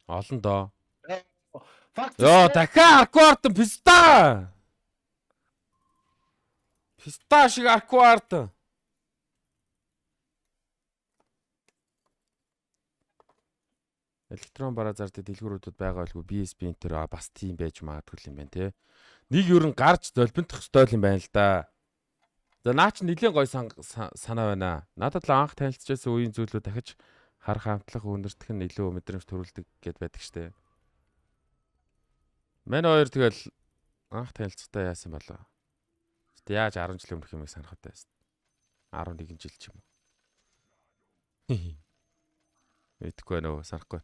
Олон доо. Факт. Йоо, дахиад Arc Warden писта. Писта шиг Arc Warden. Электрон бараа зар дээр дэлгүүрүүдэд байгаа байлгүй BSB энэ төр бас тийм байж магадгүй юм байна те. Нэг ер нь гарч золбинтох ёстой юм байна л да. За наа чи нэлийн гой санаа байна. Надад л анх танилцчихсан үеийн зүйлүүд дахиж харах хамтлах өнөртөх нь илүү мэдрэмж төрүүлдэг гэд байдаг штэ. Манай хоёр тэгэл анх танилцахдаа яасан болоо. Гэтэ яаж 10 жилийн өмнөх юмыг санах вэ? 11 жил ч юм уу. Мэдэхгүй байна уу, санахгүй.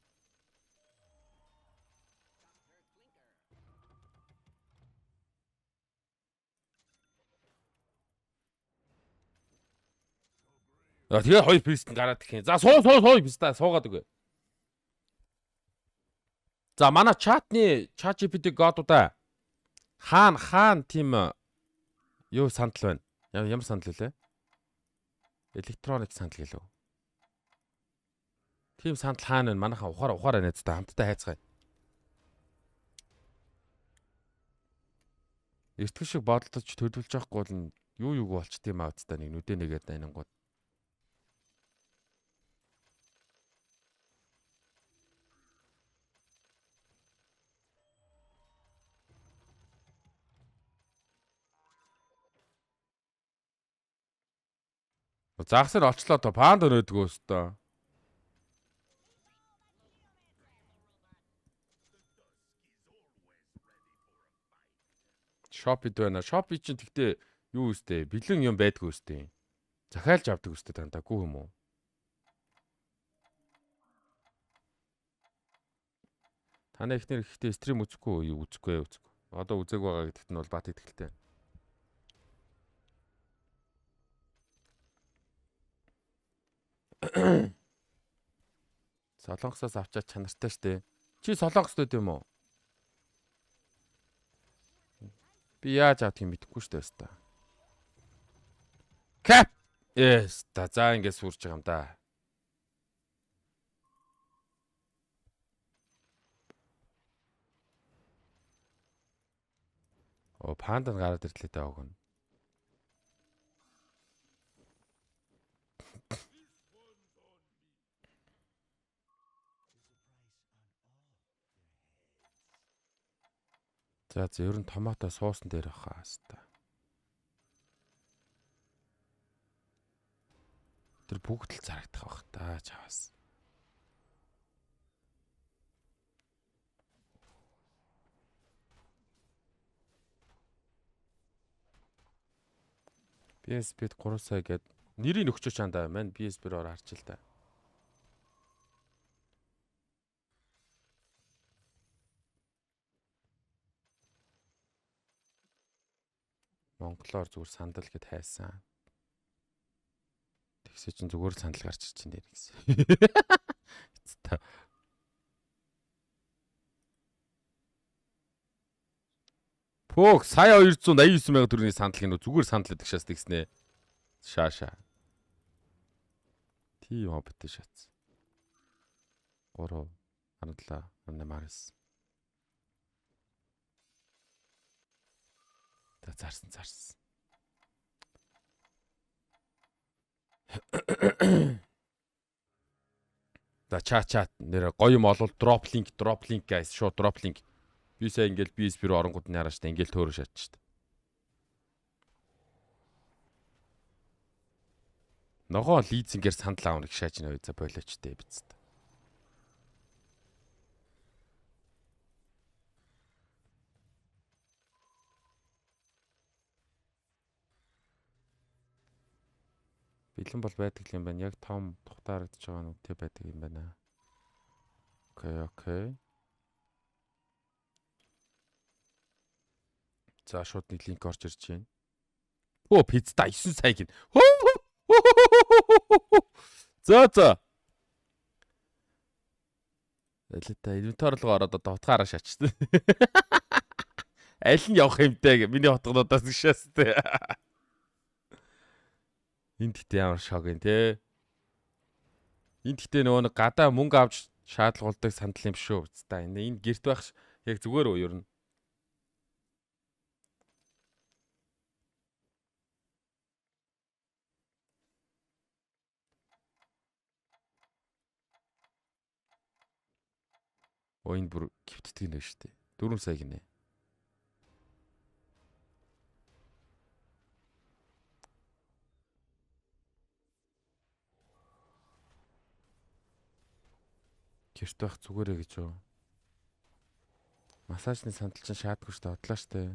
А тэгээ хоёр пистэн гараад ирэх юм. За суу суу суу писта суугаад өгөө. За манай чатны ChatGPT годуудаа хаана хаана тийм юу сандал байна? Ямар сандал вүлээ? Электроник сандал гэлөө. Тийм сандал хаана байна? Манайхан ухаар ухаар найзтай хамтдаа хайцгаая. Эртгэн шиг бодолдож төлөвлөж явахгүй бол нь юу юуг болчт юм аа үстэ нэг нүдэ нэгээд айнангууд. Загсар олчлоо то панд өнөөдгөө өстөө. Shopee байна. Shopee чинь тэгтээ юу өстэй? Бэлэн юм байдгүй өстэй. Захиалж авдаг өстэй дандаа гүү юм уу? Таны эхнэр ихтэй стрим үзэхгүй юу? Үзэхгүй үзэхгүй. Одоо үзег байгаа гэдэгт нь бол бат итгэлтэй. Солонгосоос авчаад чанартай штэ. Чи Солонгост байд юм уу? Би яаж авдгийг мэдэхгүй штэ өста. Кап. Эс та за ингэ сүрж байгаа юм да. О панда нь гараад ирлээ даа уг нь. За за ер нь томато суусан дээр баха хаста. Тэр бүгд л зарагдах бах та чаваас. BSB-д 3 сая гэд нэрийг өгчөөч чандаа мань BSB руу харч л та. Монголоор зүгээр сандал гэд хайсан. Тэгсээ чинь зүгээр л сандал гарч ирчин дээр гэсэн. Эцээ. Пөөх сая 289 сая төгрөгийн сандал гинүү зүгээр сандал гэдэг шээс тэгснэ. Шааша. Тийм хоббит шатс. 3 17 18 19. За зарсан зарсан. За чат чат нэр гоё юм олвол drop link drop link guys шууд drop link. Би сая ингээл BSP рүү оронгууд нь хараа штэ ингээл төөрөө шатж штэ. Ногоо лизингээр сандал аавна гэж шааж нэ за болооч дээ биз. Бэлэн бол байдаг юм байна. Яг том тухтай харагдаж байгаа нь үнэтэй байдаг юм байна. Окей, окей. За шууд нэг линк орж ирж байна. Өө пиццта 9 сая гин. За за. Элита инвентар руу ороод одоо утгаараа шаачсан. Аль нь явах юмтэй миний утгануудаас гişээс тэ. Энд гэхдээ ямар шок юм те. Энд гэхдээ нөгөө нэг гадаа мөнгө авч Шаардлагуулдаг сандал юм шүү. Та энэ гэрт байх яг зүгээр үү ер нь? Оо энэ бүр гівтдэг нэ шүү дээ. 4 сая гинэ. Гэрт байх зүгээрээ гэж юу? Массажны сандал чинь шаардгүй шүү дээ. Одлоо шүү дээ.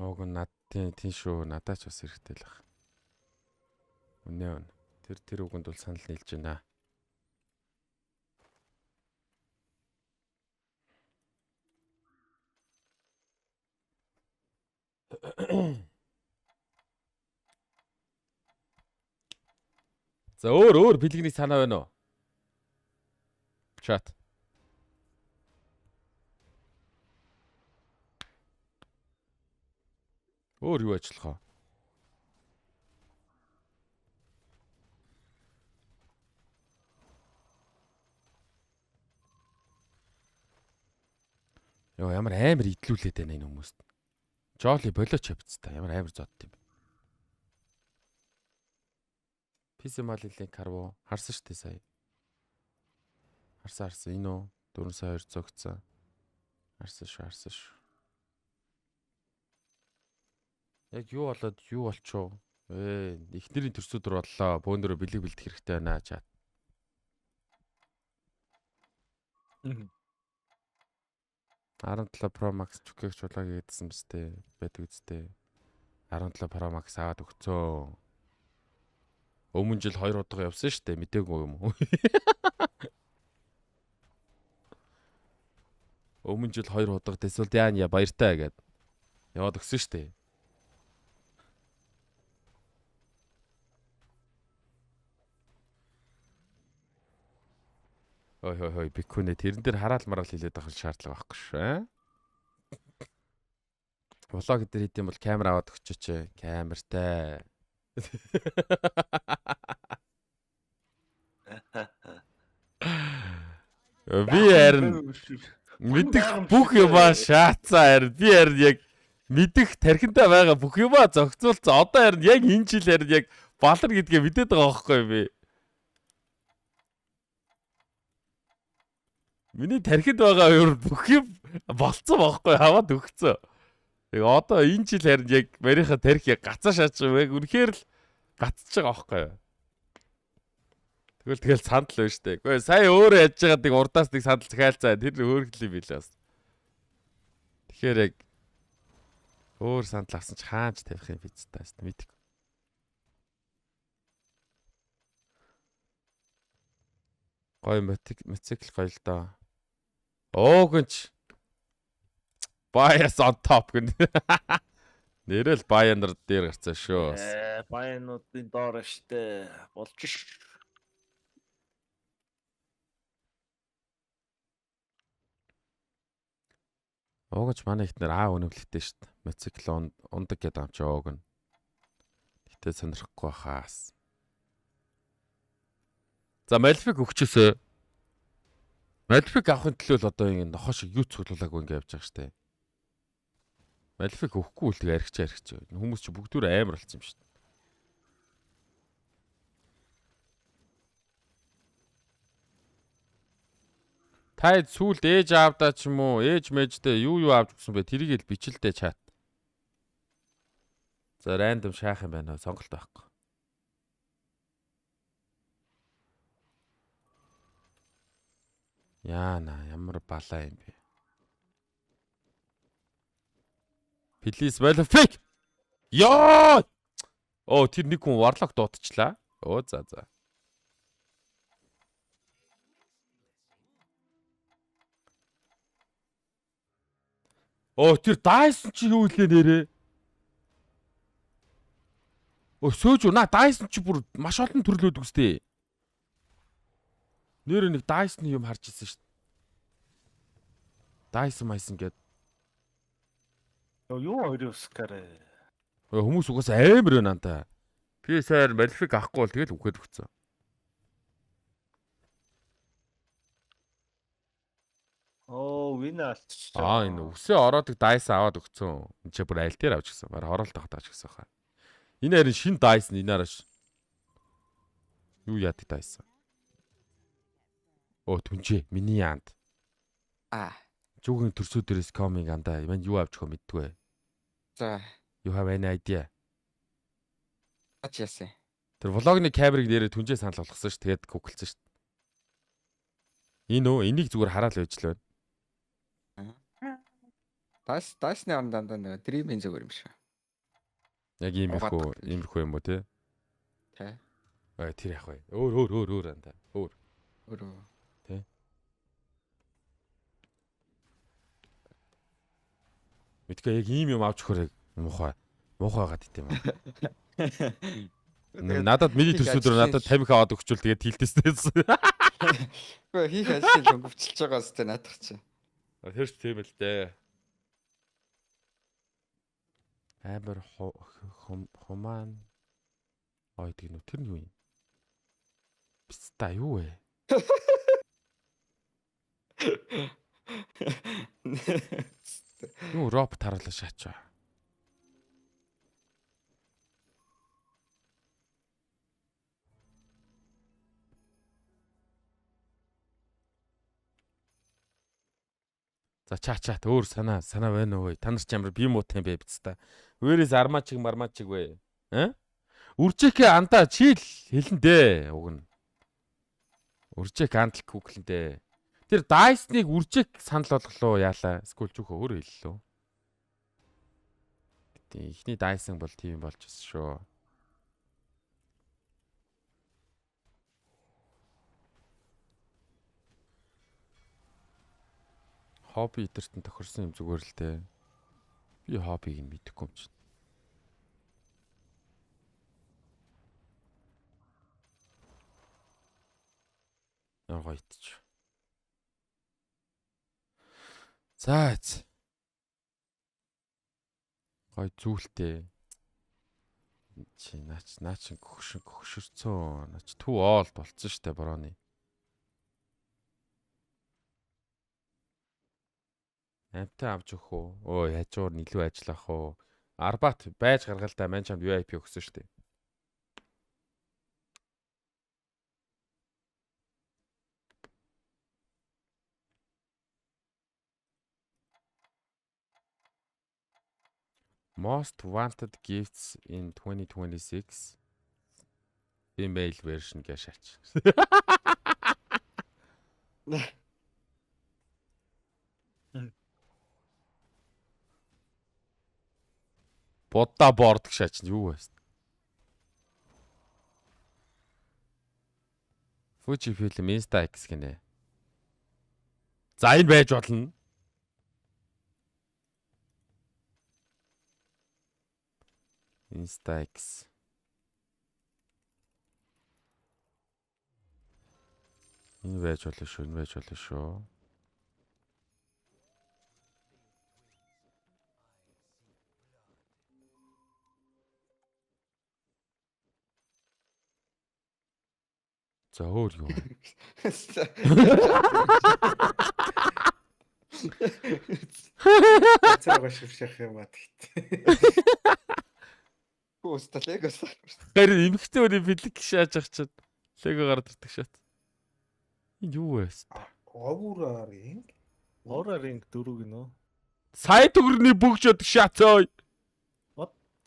Ууг нь над тийм тийм шүү. Надаа ч бас хэрэгтэй л ах. Үнэ үн. Тэр үгэнд бол санал нийлж байна. За өөр бэлгэний санаа байна уу? Чат. Өөр юу ажиллах вэ? Йоо ямар амар идлүүлээд байна энэ хүмүүст. Жоли болооч явц та ямар амар зодд юм бэ. PC Malilin Carvo харсан шүү дээ сая. Харсан энэ үү 4 сая 200 өгцөн. Харсан шүү. Яг юу болоод юу болчихов? Эхнэрийн төрсөдөр боллоо. Бөөнөрөө бэлэг бэлдэх хэрэгтэй байна чат. 17 Pro Max чүкэгч чулаа гэдсэн биз дээ. Байдаг үсттэй. 17 Pro Max аваад өгцөө. Өмнө жил 2 удаа явсан шүү дээ. Мдээгүй юм уу? Өмнө жил 2 удаа тэсэлд яа баяртай гэд яваад өгсөн шүү дээ. Ой хой хой бикүнэ тэрэн дээр хараал мараал хилээд байх шаардлага байхгүй шүү. Аа? Влог дээр хийдэм бол камер аваад өгчөөч. Камертай. Би харин мэдэх бүх юмаа шаацсан харин би харин яг мэдэх тархиндаа байгаа бүх юмаа зохицуулсан. Одоо харин яг энэ жил харин яг балар гэдгээ мэдээд байгаа байхгүй би. Миний тархинд байгаа ер бүх юм болцсон байхгүй аваад өгцөө. Яг одоо энэ жил харин яг марийнхаа тархи яг гацаа шаач юм яг үнэхээр л гацж байгаа байхгүй. Тэгвэл сандал байна штэ. Гэхдээ сая өөрөө яаж байгаад нэг урдаас нэг сандал захиалцаа. Тэр өөрхөл юм билээ бас. Тэгэхээр яг өөр сандал авсан ч хаанч тавих юм биз та мэдгүй. Гой мотоцикл гоё л доо. Оогонч Bias on top гэн. Нэрэл баянар дээр гарцсан шүү. Баянуудын доор штэ болж ш. Уугаж манай ихнэр аа үнэмлэхтэй шүү дээ. Мотоцикл ундаг гэдэг юм чи ууг нь. Гэтэ сонирхгүй хаас. За Малфик өгчөөсөө. Малфик авахын төлөө л одоо ингэ нохоо шиг юу цуглуулаагүй ингэ явж байгаа штэ. Малфик өгөхгүй л тэгээ архич. Хүмүүс чи бүгдүүр амар болсон юм шүү дээ. Та сүүлд ээж аавдаа ч юм уу, ээж мэждээ юу авч өгсөн бэ? Тэрийг л бичилдэ чат. За рандом шаах юм байна. Сонголт байхгүй. Яана ямар балаа юм бэ? Please Malefic. Йоо! Оо тэр нэг хүн Warlock дуудчихлаа. Оо за за. Оо тэр Dyson чи юу илээ нэрээ? Оо сөөж наа Dyson чи бүр маш олон төрөл өгдөг үстэй. Нэр нэг Dyson юм харж ирсэн шүү дээ. Dyson Myson гээд. Юу 29 карэ. Хүмүүс угаасаа амар байна антаа. PSR Malefic авахгүй бол тэгэл үхээд өгцөн. Оо, win алдчихлаа. Аа, энэ үсээ ороодаг Dyson аваад өгцөн. Энд чи бүр аль дээр авч гисэн. Бараг хороолт авах тааж гисэн хаа. Энэ харин шин Dyson энэ араш. Юу яадаг Dyson? Оо, түнжээ. Миний яанд. Аа. Зүгэн төрсөө дээрээс coming андаа. Мань юу авч өгөх мэддгүй. За. You have any idea? Ач яасан. Тэр влогны камерыг нэрээ түнжээ санал болгосон ш. Тэгээд гуглцсан ш. Энэ үү? Энийг зүгээр хараад л байж л байна. Дас дасны орон дандаа нэг дримийн зүгээр юм шиг. Яг иймэрхүү, иймэрхүү юм уу те? Тэ. Аа, тэр яг бай. Өөр өөр өөр өөр андаа. Өөр. Өөр. Тэ. Мэдгүй яг ийм юм авч өгөхөр яг муухай. Муухай байгаад идэм юм. Надад миний төрсөдөр надад 50 аваад өгчүүл тэгээд хилтэстэйсэн. Үгүй, хийх ажил хөнгөвчлж байгаа зү наадах чи. Тэр ч тийм л дээ. Амар хуман ой тэг нү тэр нь юу юм? Биста юу вэ? Юу роб таруулаа шаачаа. За чаа чаа өөр санаа санаа байна уу? Та нар ч ямар бие муутай юм бэ биз та. Өөрөөс армаа чиг мармаа чиг вэ? Аа? Үржихээ андаа чи л хэлэн дээ уг нь. Үржих андл гүглэн дээ. Тэр Dyson-ыг үржих санал болголоо яалаа. Эсвэл зүг өөрөө хэллээ. Тийм, эхний Dyson бол тийм болж ирсэн шүү. Хобби эдэрт нь тохирсон юм зүгээр л дээ. Би хоббиг нь мэдэхгүй юм чинь. Ямар гоё итч. За эц. Гоё зүйлтэй. Чи наач наач хөгшин хөгшөрцөө. Наач төв оолд болцсон штэ борооны. Амтаа авч өгөх үү? Өө, хажуур нь илүү ажиллах уу? Арбат байж гаргалтай мань чамд VIP өгсөн штэ. Most wanted gifts in 2026 female version гэж шаач. Будда борд гэж шаач юу вэ? Fuji film Insta X гинэ. За, энэ байж болно. Insta X. Энэ байж болно шүү, энэ байж болно шүү. За, өөр юу вэ? Цаа шивших юм ба тэгт. Хүүста Легос. Харин эмэгтэй хүний бэлэг шааж ах чинь Лего гараад ирдэг шат. Энэ юу вэ? Овура ринг. Ора ринг 4 гинөө. Сая төгрөний бөгж өдөг шат ой.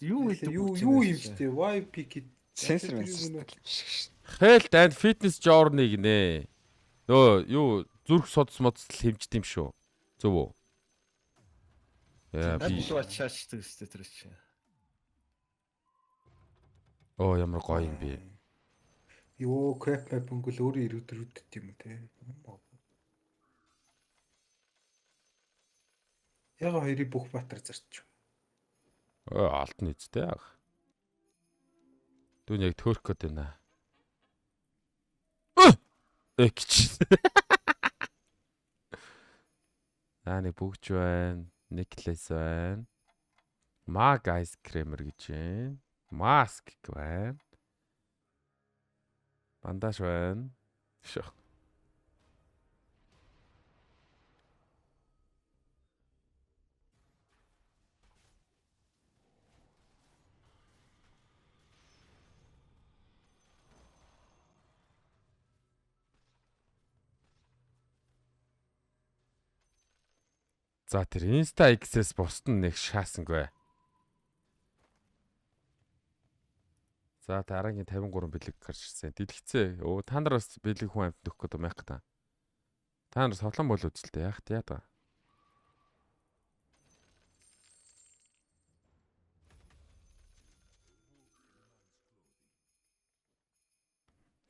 Юу гэдэг Юу юу юм бэ? Why pick it? Сенсор мэнсэр. Health and fitness journey гинэ. Нөө юу зүрх судас модс хэмждэг юм шүү. Зөв үү? Яа би Apple Watch шаачдаг өстэй тэр чинь. Оо, ямар гоё юм бэ. Юу crap map өнгөл өөрөө ирүүдрүүдэт юм те. Яг хоёрыг бүх баатар зарч. Ой, алтан үстэй ах. Дүүн яг төөрөх гээд байна. Э гэж. Аа, нэг бүгж байна. Necklace байна. Mag Ice Creamer гэж байна. Mask байна. Бандаж байна. Шох. За тэр Insta X-ээс бусд нь нэг шаасангүй. За дараагийн 53 бэлэг гарч ирсэн. Дэлгэцээ. Өө та нар бас бэлэг хүн амьд өгөх гэдэг юм та. Та нар совлон бол үзэлтэй яах вэ яа.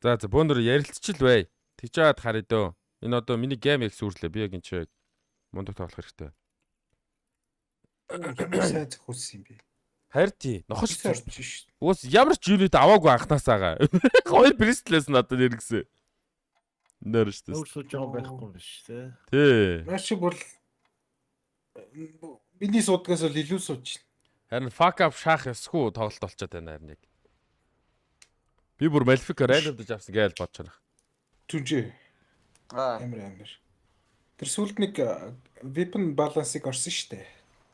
За за бөөнөр ярилцчил бай. Тэгж жаад харъя дөө. Энэ одоо миний game X үүрлээ. Би яг энэ чи мундаг тоглох хэрэгтэй. Ямар сайн зохиулсан юм бэ? Харин тий. Нохож Орж шít. Уус ямар ч юнит аваагүй анханасаагаа. Хоёр бристлээс надад нэргсэн. Нэр шүү дээ. Өөр сууж байгаа байхгүй юм биш те. Тий. Наа шиг бол миний суудгаас бол илүү сууж. Харин fuck up шаах ёсгүй тоглолт болчиход байна харин яг. Би бүр Malefic рандомдож авсан гэж бодож байна. Түнжээ. Аа. Амар амар. Тэр сүүлд нэг weapon balance-ыг орсон штэ.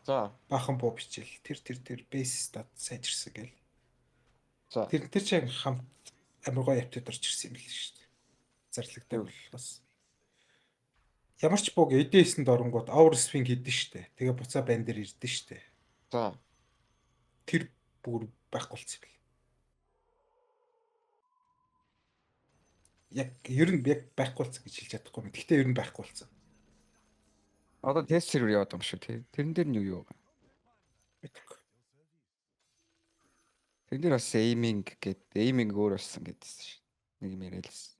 За. Бахан буу бичээл. Тэр base stat сайжирсан гэл. За. Тэр чинь хамт амар гоё апдейт орж ирсэн юм л штэ. Зарлагтай бол бас. Ямар ч бууг эдээсэнд оронгууд hour swing хийдэн штэ. Тэгээ буцаа бан дээр ирдэн штэ. За. Тэр бүр байхгүй болсон юм бэл. Яг ер нь яг байхгүй болсон гэж хэлж чадахгүй юм. Гэхдээ ер нь байхгүй болсон. Одоо тест сервер яваад байгаа юм шүү тий. Тэрэн дээр нь юу юу байгаа? Мэдгүй. Тэрэн дээр бас aiming гэдэг aiming өөр болсон гэдсэн шүү. Нэг юм яриалсэн.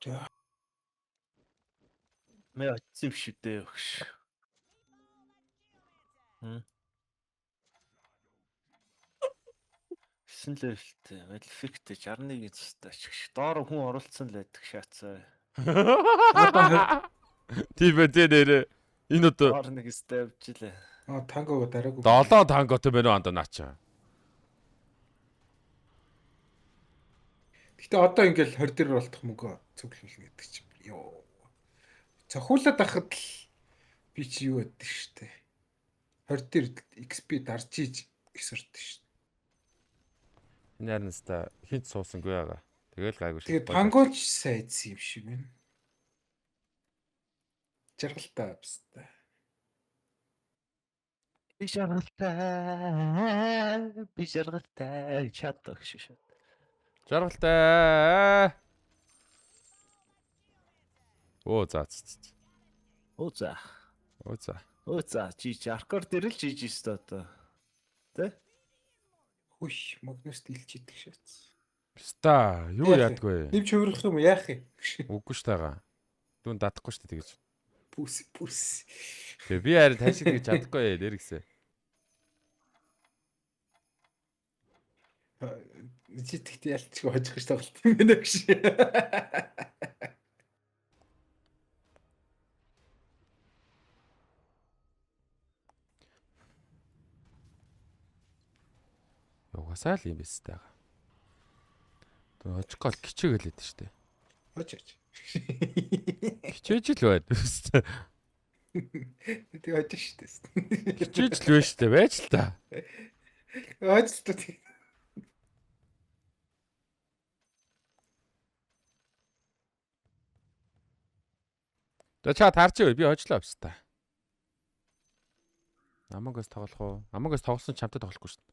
За. Мэ очсон юм шүү дээ өгш. Хм. Эсэн левелтэй, Malefic-тэй 61-ийн цустай ч гэх. Доор хүн оролцсон л байдаг шаацаа. Тийм ээ тий нэрээ. Энэ одоо Доор нэг өстэй явжилээ. Аа тангого дараагүй. 7 танготой байна уу андаа наача. Гэтэ одоо ингээл 20 дээр болтох мөнгө цуглуулна гэдэг чинь ёо. Цохиулаад байхад л би чи юу байдсан штэ. 20 дээр XP дарж иж ихсэрдэн штэ. Энэ харин ста хинт суусангүй байгаа. Тэгэл гайгүй шүү. Тэгээ тангооч сайдсан юм шиг байна. Жаргалтай баста. Би жаргалтай. Би жаргалтай. Чат өгш шат. Жаргалтай. Оо за за. Оо за. Оо за. Оо за чи чи аркор дээр л жиж өстө одоо. Тэ? Хүйш Магнус дийлж идэх шаац. Ста юу Яах яадгүй. Нэмж хувирах юм яах юм? Үгүй ш таага. Дүүн дадахгүй ш тэгэж. Пүс пүс. Тэгээ би харин тань шиг тэгэж чадахгүй нэр гисэн. Чи тэгтээ ялчгүй хожих гэж тоглолт юм байна гэж. Угаасаа л юм биш таага. Тэгээ хожих гол кичээгээл байдаг штэ. Хож хож. Кичээж л байна. Тэг хож штэ. Кичээж л байна штэ байж л та. Хож л та. За чаа таарч ив би хожлоо авс та. Among Us тоглох уу? Among Us тоглосон ч чамтай тоглохгүй штэ.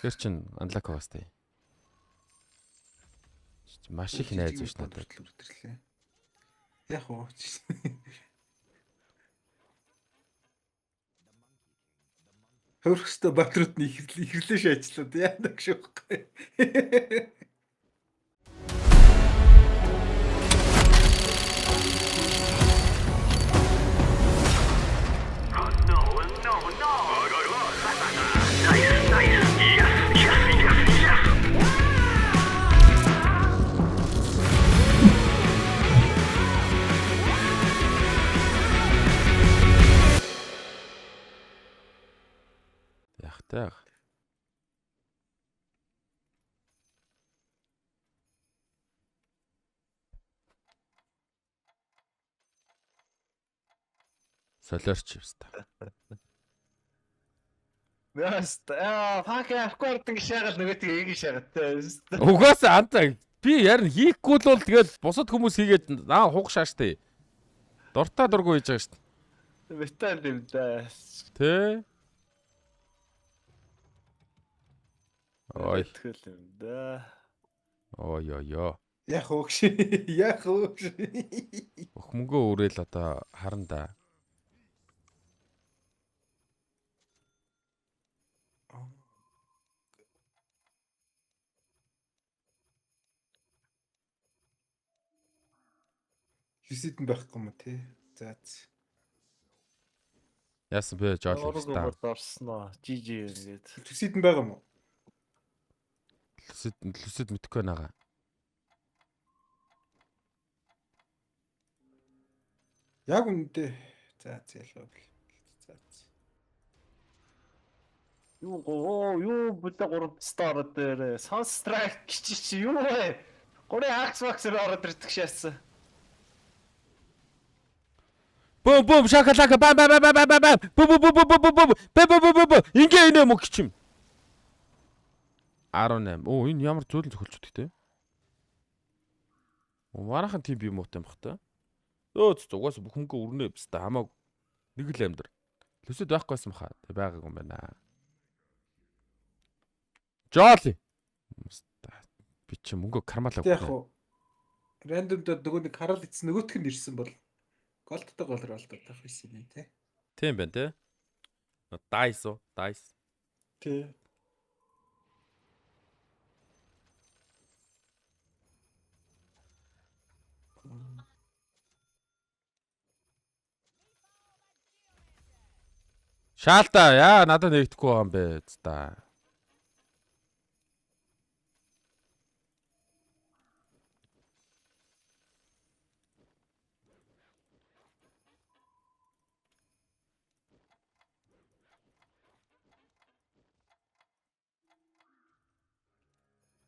Тэр чин unlock байгаас тээ. Маш их найз биш надад. Өдөрлөө. Яг уу. Хөрөх хөстө баатрууд нь ихрлээ шаачлаа. Яадаг шүүхгүй. Солиорч юм ста. Яста. Аа, фак авахгүй ордог гэж шаагаал нөгөөтгөө ингэ шаагаад. Угаасаа анта би ярин хийхгүй л бол тэгэл бусад хүмүүс хийгээд наа хуг шааштай. Дуртай дургу хийж байгаа шүү дээ. Метал юм да. Тэ? Ой, Тэгэл юм да. ой ой ёо. Яах вэ гэж. Яах вэ гэж. Өх мөнгөө үрээл одоо харан да. Люсид нь байхгүй юм уу те? За. за. Яасан бэ жол Ураг юм ста. орсноо. GG ингээд. Люсид нь байгаа юм уу? Люсид люсид мэдэхгүй нагаа. Яг үнэндээ. За за ялгаа. За. за. Юу гоо юу бүлээ 3 тастаа ороод дээр Sun Strike чи чи юу вэ? Гурийн Axe Max-ээр ороод ирдэг шаасан. Бум бум шакалака бам бам бам бам бам бам бум бум бум бум бум бум бум бум бум бум бум ингээ инэ мөг чим. 18. Оо энэ ямар зөөлөн зохиолчд те. Манайхан тийм бие муутай юм бах та. Өө зү угаасаа бүх мөнгө өрнө бста хамаагүй. Нэг л амьдр. Люсид байхгүйсэн баха. Тэг байгаагүй юм байна. Жоли. Би чи мөнгө кармалаа. Тэг яг уу. Рандомд нөгөө нэг харал ицсэн нөгөөх нь ирсэн бол голдтой гол ролдод байх байсан юм те. Тийм байна те. Дайс уу? Дайс. Тий. Шаалта яа надад нэгдэхгүй байгаа юм бэ та.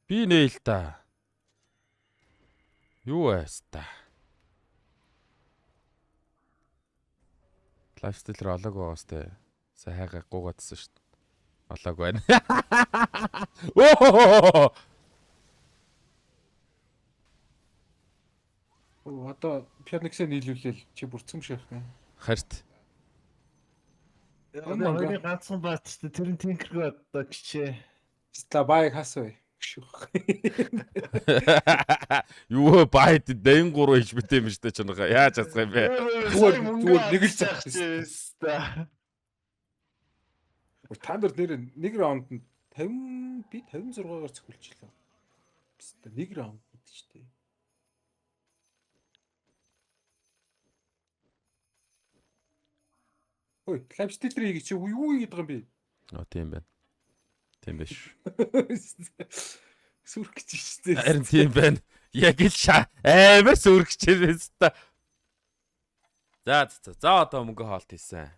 Би нээл та. Юу айс та. Лайфстайлер олоог байгаас те. Сайн хайгаа гуугаадсан шүү дээ. Олоог байна. Оо! Оо одоо Phoenix-ээ нийлүүлээл чи бүрцэм шахах юм. Харт. Хоёрын ганцхан баатартай тэр нь Tinker одоо гिचээ. Ста байг хасвэ. Шүх. Юу вэ? Байд 83 хийж битээ юм шүү дээ чанга. Яаж чадах юм бэ? Зүгээр зүгээр нэг л зах зах. чи. Та нар нэр нэг раунд нь 50 би 56-аар цохилчлаа. Ста нэг раунд гэдэг ч тий. Ой, лайфстайлер хийх чи юу хийгээд байгаа юм бэ? Оо тийм байна. Тийм биш. Сүрх гэж шүү дээ. Харин тийм байна. Яг л амар сүргэж байна та. За за за одоо мөнгө хоолт хийсэн.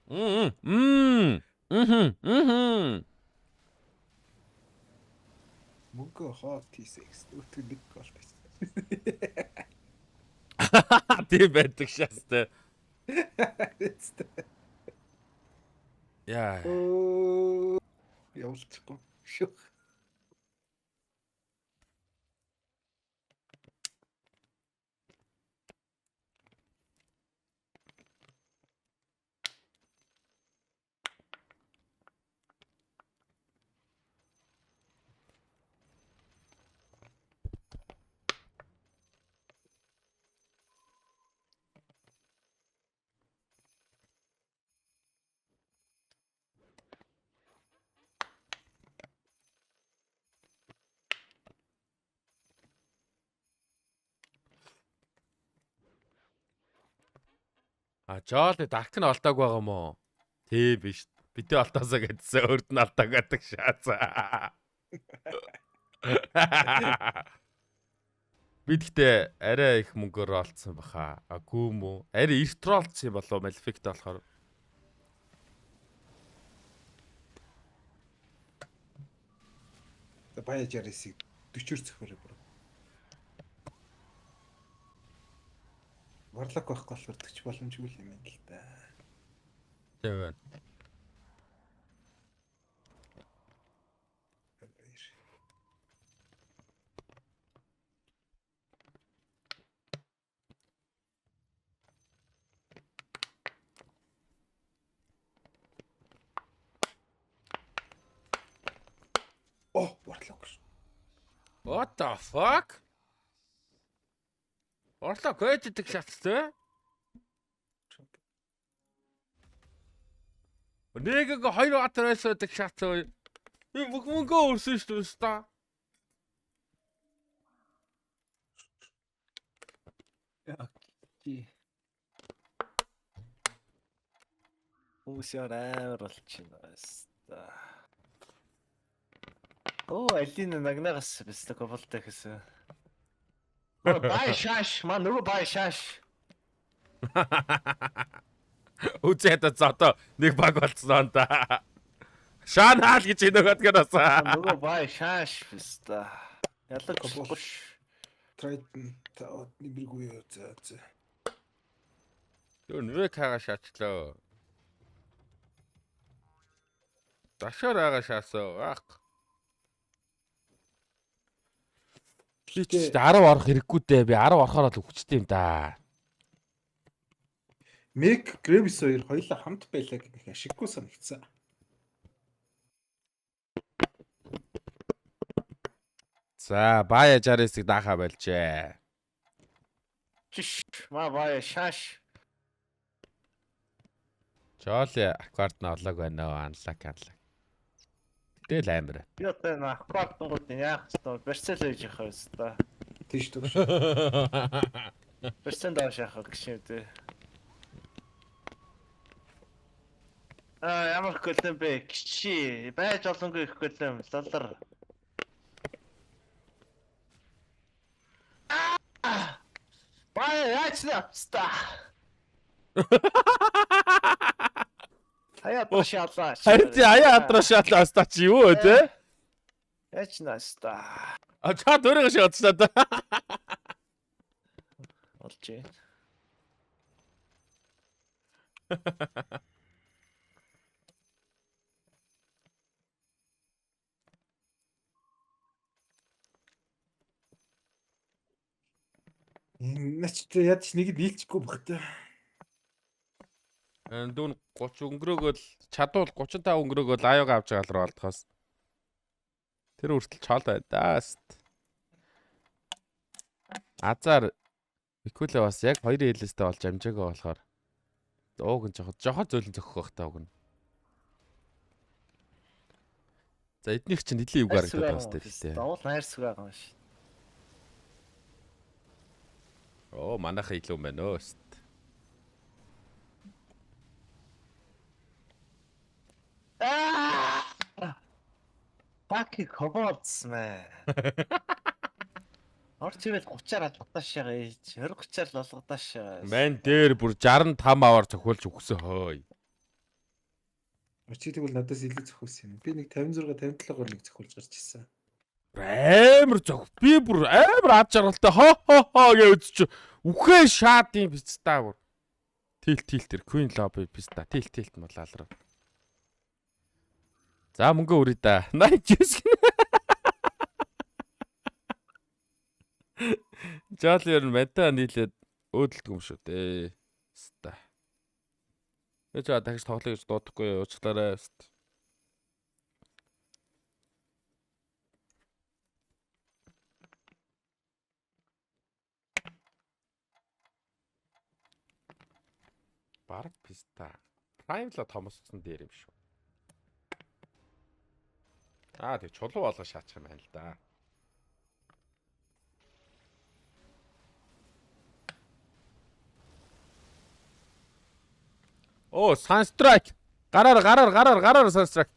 Мм мм мм мм Мөнгө хоолт хийсэн гэсэн. Өтгөн нэг гол байсан. Тийм байдаг шаастай. Яа. Оо явуулчихгүй. Шүх. А Жолли Дарк нь олдоог байгаа мó? Тийм биш. Битээ олдоосоо гэдсэн өөрт нь олдоог гэдэг шаацаа. Би тэгтээ арай их мөнгөөр олдсон баха. А гүү мүү? Арай эрт олдсон юм болов Malefic болохоор. За баяа 69-ийг 40-өр цохиорой бүр. Варлок байхгүй болохоор 40 боломжгүй юм байна л да. Тийм байна. Оо, варлок ш. What the fuck? Орлоо гойддаг шаттай. Нэг хоёр баатар байсан шатсан. Би бүх мөнгөө өрсөн шүү дээ та. Окей. Хүмүүс яар амар болчихно. Оо, алина нагнагас бистэ коболтой гэсэн. Бай шаш, маа нөгөө бай шаш. Үзээд зодоо нэг баг болцсон да. Шанаал гэж нөгөөд гэнэ. Нөгөө бай шаш бистэ. Ялаг коболш. Trident таад нэмэргүй юу за за. Тэр нүрээ кага шаачлаа. Дашаар ага шаасаа. Ах. Би ч 10 орох хэрэггүй дээ. Би 10 орохоор л үхчихтэй юм да. Мэг Грэвис хоёр хоёулаа хамт байлаа гэх ашиггүй санагдсан. За, бая 69-ийг даахаа болжээ. Шиш, маа бай шаш. Жоли аквард нь олоог байна оо, анлак анлак. Тэгэл амар. Би одоо энэ аквартангууд яах вэ? Барьцаал байж явах хэвээр. Тийш түвш. Барьцаан доош явах гэж юм дээ. Аа ямар голем бэ? Кичи. Байж олонгүй их голем. Лалар. Бай яаж навцта. Хаяа тушаалаа. Харин тий аяа адраа шаалаа хаста чи юу вэ те? Яаж наста. А чад өөрийгөө шаалцлаа да. Болж байна. Нач тэ ядч нэг дийлчихгүй бах та. Дүүн 30 өнгөрөөгөл чадвал 35 өнгөрөөгөл аяга авч байгаа л руу олдохоос. Тэр хүртэл чол байдаа. Азар Микуле бас яг 2 хэлээстэй болж амжаагүй болохоор ууг нь жохо жохо зөөлөн зөхөх байх та уг нь. За эднийх чинь нэлийн юг гарагдаад байгаа сте л дээ. Давал найрсаг байгаа юм шиг. Оо манайхаа илүү юм байна өө. Аа! Fucking kobolds man. Орч ирэл 30-аар алгадаш яга ээж. 20 30-аар л алгадаш яга. Мэн дээр бүр 65 аваар цохиулж өгсөн хөөе. Чи тэгвэл надаас илүү зөхиулсан юм. Би нэг 56 57-оор нэг зөхиулж гарч ирсэн. Амар зөх. Би бүр амар ад жаргалтай хо хо хо гэж үзчих. Үхээ шаадын писта бүр. Тил тил тэр Queen Lobby писта. Тил тилт мулаалраа. За мөнгө өрөө да. 89. Жол ер нь мадаа нийлээд өөдөлдөг юм шүү дээ. Ста. Э жаа дахиж тоглоё гэж дуудахгүй уучлаарай. Ста. Бараг писта. Prime-ла томссон дээр юм шүү. Аа тэг чулуу болго шаачих юм байна л да. Оо, Sunstrike. Гараар гараар гараар гараар Sunstrike.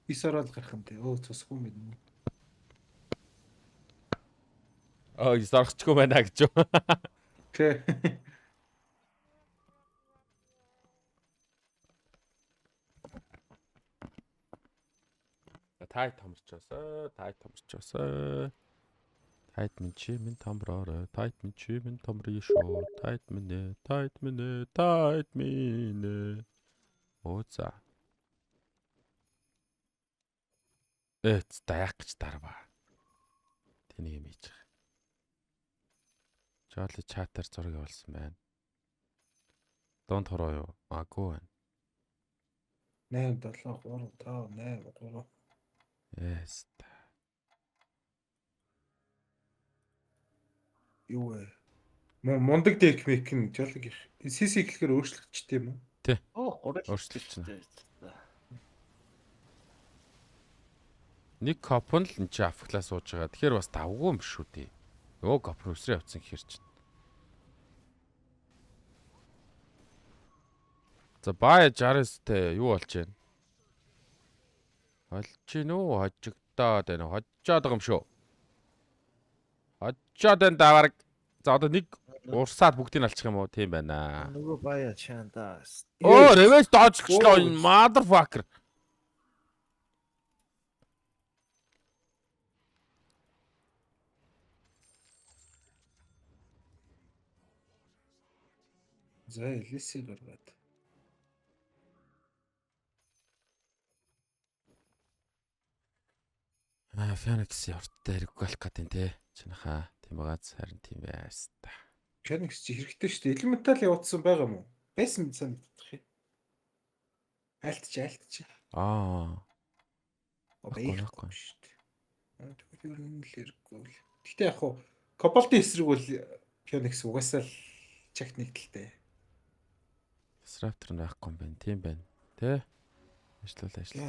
Ис ороод гарах юм те. Өө цусгүй юм байна. Оо, зорчихгүй байна гэж юу. Тэ. Тайт томорчоосоо, тайт томорчоосоо. Тайт минь чи минь томроорой, тайт минь чи минь томрё шүү. Тайт минь ээ, тайт минь ээ, тайт минь ээ. Оо за. Эц даяах гэж дарваа. Тэний юм хийж байгаа. Жолли чатаар зураг явуулсан байна. Дунд хороо юу? Агуу байна. 8 7 3 5 8 3. Эс. Юу вэ? Мундаг дек мек нь жолог их. CC гэхлээр өөрчлөгдчихтэй юм уу? Оо 3 Өөрчлөгдсөн. Нэг копн л энэ чи афглаа сууж байгаа. Тэгэхээр бас давгүй юм шүү дээ. Нөгөө копн өсрөө явцсан хэр чинь. За бай 69-тэй юу болж байна? Болж гин үү? Хожигдоод байна. Хожоод байгаа юм шүү. Хожоод байна даварг. За одоо нэг урсаад бүгдийг алчих юм уу? Тийм байна. Нөгөө баяа чаанда. Оо, ревенж доочлоо энэ motherfucker. За Элиси гаргаад. Аа, Phoenix урттай хэрэггүй болох гэдэг юм те. Чинаха тийм байгааз харин тийм байс та. Phoenix чи хэрэгтэй шүү дээ. Elemental явуулсан байгаа юм уу? Байсан санагдах юм. Айлтч айлтч. Аа. Байхгүй шүү дээ. Тэгвэл ер нь л хэрэггүй л. Гэтэ яг хуу Кобальтын эсрэг бол Phoenix угаасаа л чагт нэгдэлтэй. Disruptor нь байхгүй юм байна. Тийм байна. Тэ? Ажлуул ажил.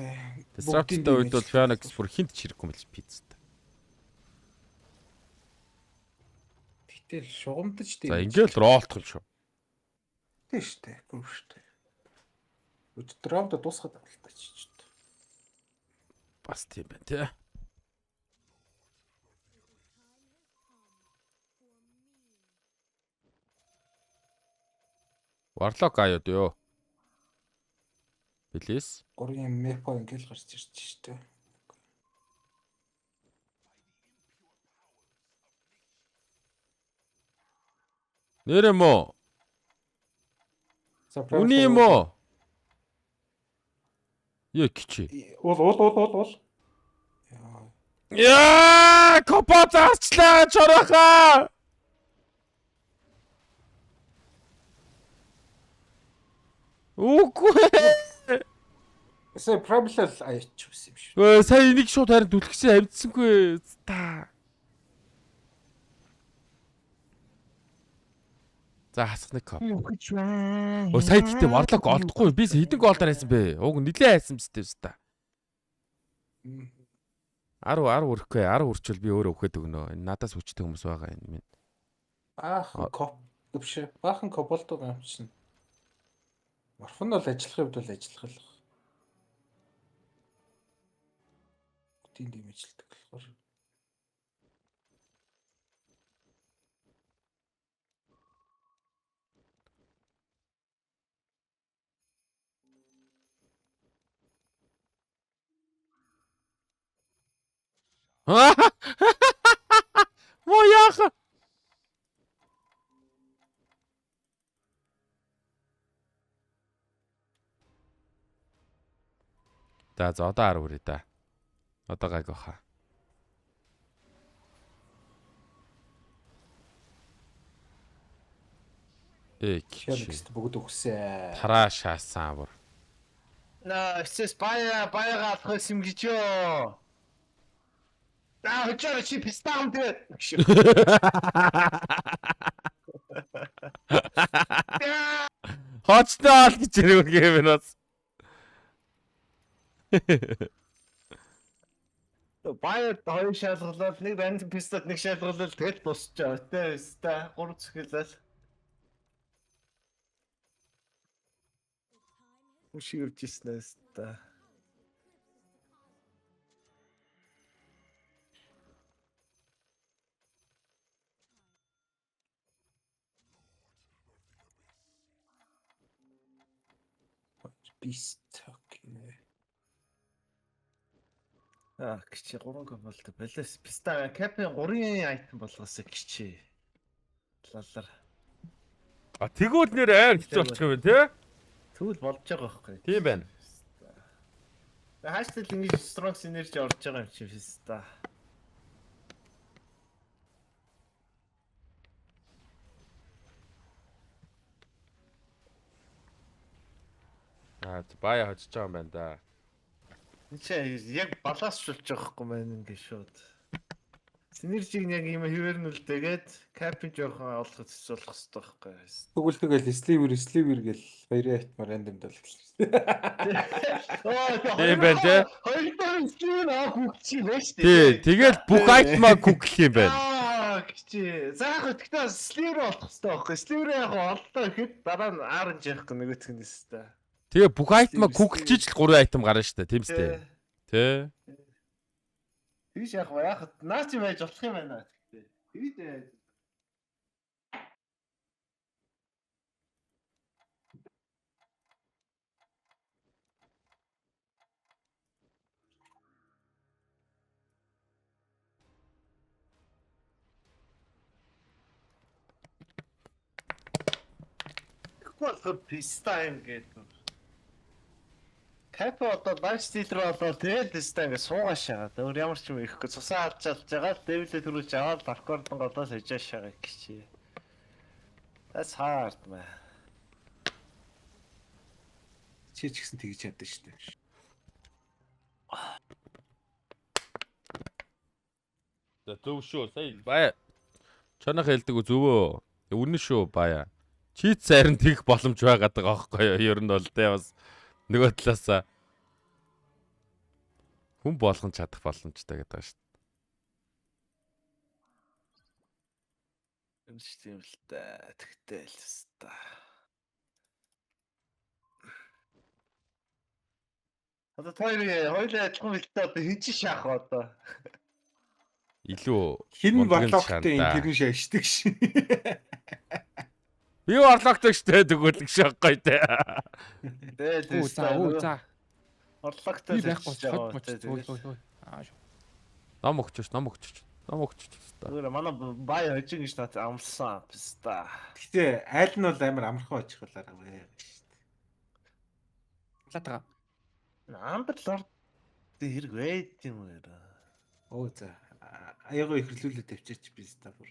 Disruptor-тай үед бол Phoenix бүр хинт ч хэрэггүй юм л пиццтэй. Гэтэл шугамдаж тийм. За ингээл ролтох юм шүү. Тийм шүү дээ. Гүр шүү дээ. Өдөр раунд дуусгаад авалтаа ч. Бас тийм байна тий. Warlock аяад ёо. Please. Гурван мепо ингээл гарч ирж шүү дээ. Нэр юм уу? Үний юм уу? Яа кичи. Уул уул уул уул уул. Яа, копа зарчлаа чорохоо. Үгүй. Сая проблем аяач байсан юм шүү. Өө сая энийг шууд харин түлхсэн амжсангүй. Та. За хасах нэг коп. Өө сая гэхдээ Warlock олдохгүй. Би хэдэн голдоор хайсан бэ? Уг нилээ хайсан биз дээ та. 10 10 өрөхгүй 10 өрчвөл би өөрөө өгөхөд өгнө. Энэ надаас хүчтэй хүмүүс байгаа энэ минь. Баахан коп биш. Баахан коболдог юм чинь. Морфон бол ажиллах хувьд бол ажиллах л. Тийм дэмжлдэг болохоор. Мо яах? За за одоо 10 хүрээ да. Одоо гайг баха. Э Phoenix бүгд өгсөн. Тараа шаасан бүр. Наа, эцэс баяа баяагаа алах юм гэж ёо. Аа, хожоо чи пистам тэгээд. Хоцтой ол гэж ирэх юм байна бас. Баяа хоёр шалгалал, нэг рандом пистол, нэг шалгалал тэгэл дуусчаа. Тэ, өстэй гурав цэхэлэл. Үши үрж ирсэн өстэй. Beast okay. Аа гिचи 3 коболт балес писта капын 3-ын айтем болгосоо гिचи. Лалар. А тэгвэл нэр амар хэцүү болчих юм байна те? Тэгвэл болж байгаа байхгүй. Тийм байна. Хааштай л ингэж strong synergy орж байгаа юм чи писта. Аа бая хожиж байгаа юм байна да. Энд чи яг балансчулж байгаа байхгүй маань ингэ шууд. Синержиг нь яг юм хэвээр нь үлдээгээд капын жоохон олоход хэцүү болох хэрэгтэй байхгүй. Тэгвэл тэгэл sliver sliver гэл хоёрын айтмаар рандом долглоо. Тийм байна те. Хоёр дахь sliver аа хүүхчи байна шүү Тий, тэгэл бүх айтмаа гүглэх юм байна. Аа гिचи. За яг гэхдээ sliver олох хэрэгтэй байхгүй. Sliver яг оллоо гэхэд дараа нь RNG яахгүй нөгөөх нь өстэй. Тэгээ бүх айтмаа гүглчиж л 3 айтем гарна шүү дээ, тийм үстэй. Тэ. Тэгж яг яг наа чи байж болох юм байна гэхдээ. Тэгж байж. Тэгэхгүй болохоор писта юм гэдэг. Капи одоо лайф стил рүү болоод тэгэл писта ингэ суугаа шагаад өөр ямар ч юм ихгүй цусаа алж алж байгаа л дэвлээ төрүүлж аваад даркордон голоос хожоо шагаа гэж. That's hard man. Чи ч гэсэн тэгж чадсан шүү дээ. За зөв шүү. Сая бая. Чанах хэлдэг үү зөвөө. Үнэн шүү бая. Чит сайран тэгэх боломж байгаад байгаа байхгүй юу? Ер нь бол те бас нөгөө талаасаа хүн болгон чадах боломжтой гэдэг байгаа шүү. Юм ч тийм л та. Тэгтэл л та. Одоо та хоёрын хоёулаа адилхан бэлтээ одоо хэн чи шаах вэ одоо? Илүү Хин мундаг нь варлоктой шаана да. энэ тэрэн шашдаг шин. Би орлогтой штэ тэгвэл гэж аахгүй те. Тэ Үу за үу за. Орлогтой Би байхгүй хот моч. Ой ой ой. Аа шүү. Ном өгчөөч, ном өгчөөч. Ном өгчөөч. Зүгээр манай бай хожин гэж наад амлсан писта. Гэтэ айл нь бол амар амархан очих болоорой вэ. Латага. Андерлорд хэрэг байд юм уу? Оо за. Аягаа ихрлүүлээ тавьчихаач би ста бүр.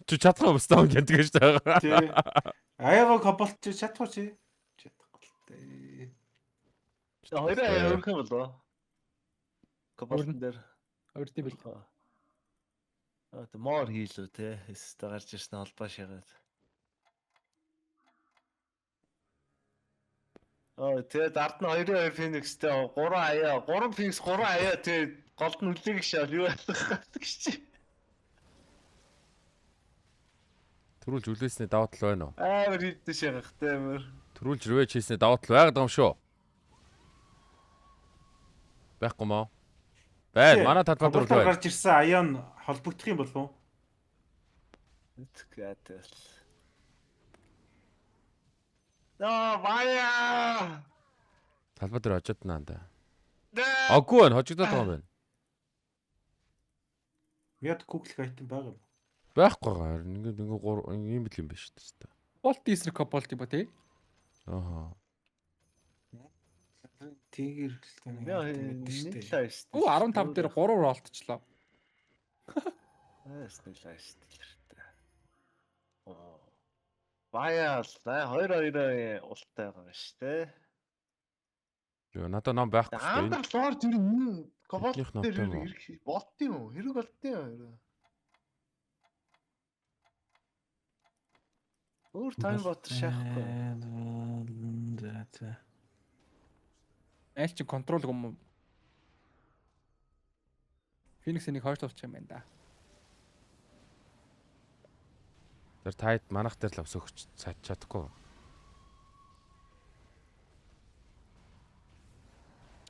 Чи чадах юм стом гэдэг штэ. Тэ. Аягаа коболт чи чадах уу чи? Чадахгүй л дээ. Хоёроо өөрөх юм болоо. Коболтон дээр. Хоёр тийм бил. Аа тэ мор хийлүү те. Өстө гарч ирсэн холбоо шагаад. Аа тэгээд ард нь 2-2 Феникстэй 3 аяа, 3 Феникс 3 аяа тэгээд голд нь үлээг шал юу болох гэж чи. Төрүүлж үлээсний даваа тал байна уу? Амар хийдэж шагаах те амар. Төрүүлж ревэж хийсний даваа тал байгаад байгаа юм шүү. Байхгүй мó. Байна. Манай талбай дөрөв Коболтоор байна. гарч ирсэн аян холбогдох юм болов уу? Тэгээд. Аа бая. Талбай дээр очоод наа да. Аггүй байна. Хожигдоод байгаа юм байна. Яд гүглэх айтем байгаа юм. Байхгүй байгаа. Харин Ингээд ингээд гур ийм бил юм биш үү та. Болт эсрэг коболт юм ба тий. Ааха. Тэгэр л Яа тань нэг шүү дээ. лайв шүү. Үу 15 дээр 3 ролтчлоо. Аас нэг лайв шүү дээ. Оо. Бая л 2-2 улттай байгаа юм шүү дээ. Йоо надад ном байхгүй шүү дээ. Андер лорд ер нь коболт Эхнийх дээр номтой юм уу? хэрэг болт юм уу? Хэрэг болт юм уу? Өөр тайм бот шахахгүй. За за. Айл чи контрол юм уу? Феникс энийг хойш тавьчих юм байна да. Тэр тайд манах дээр л авс өгч чадахгүй.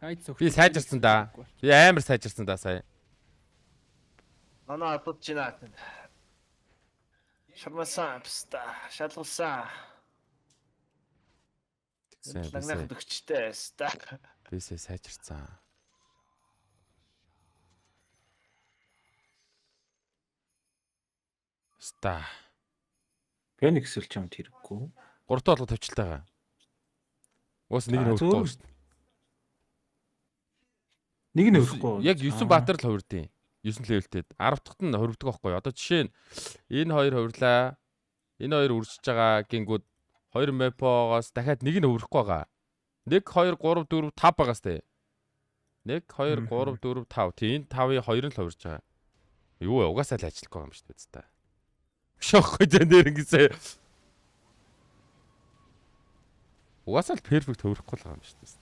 Айд сөх. Би сайжирсан да. Би амар сайжирсан да сая. Манай алууд чинь аа. Шармасан пста шалгуулсан. Сайн, би Лагнах сая- төгчтэй байста. би сая сайжирцсан. Ста. Феникс л чамд хэрэггүй. Гуравтаа болгоо тавьчихлаа байгаа. Уус нэг нь Аа, хөрөхгүй зөөр. шүү дээ. Нэг нь хөрөхгүй. Яг 9 баатар л хувирдیں۔ 9 левелтэй. 10 дахьт нь хувирдаг байхгүй юу? Одоо жишээ нь энэ хоёр хувирлаа. Энэ хоёр үржиж байгаа гингүүд 2 мепогоос дахиад нэг нь хувирахгүй байгаа. 1 2 3 4 5 байгаас тээ. 1 2 3 4 5. Тийм энэ 5-ын 2 нь л хувирж байгаа. Юу вэ? Угаасаа л ажиллахгүй байгаа юм шүү дээ. Та. Биш аахгүй дээ нэр ингэсээ. Угаасаа л перфект хувирахгүй л байгаа юм шүү дээ.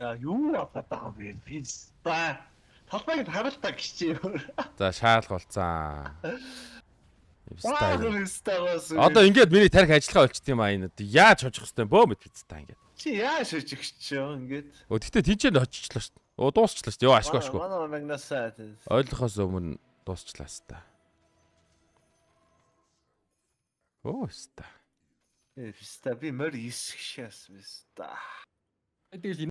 Аа юу болоод байгаа юм бэ? Писта. Талбайг харал та гэж юу. За шаалга болцсон. Ваа Стайл. писта бас. Одоо ингээд миний тарих ажиллагаа болчт юм а энэ. Яаж хожих хэвтэй бөө мэд биз та ингээд. Чи яаж шижигч юм ингээд. Өө тэгтээ тийчээ очичлаа шүү дээ. Өө дуусчлаа шүү дээ. Йоо ашгүй ашгүй. Манай магнасаа. Ойлгохоос өмнө дуусчлаа ста. Өө ста. Писта би морь 9 гişээс писта. Тэгэл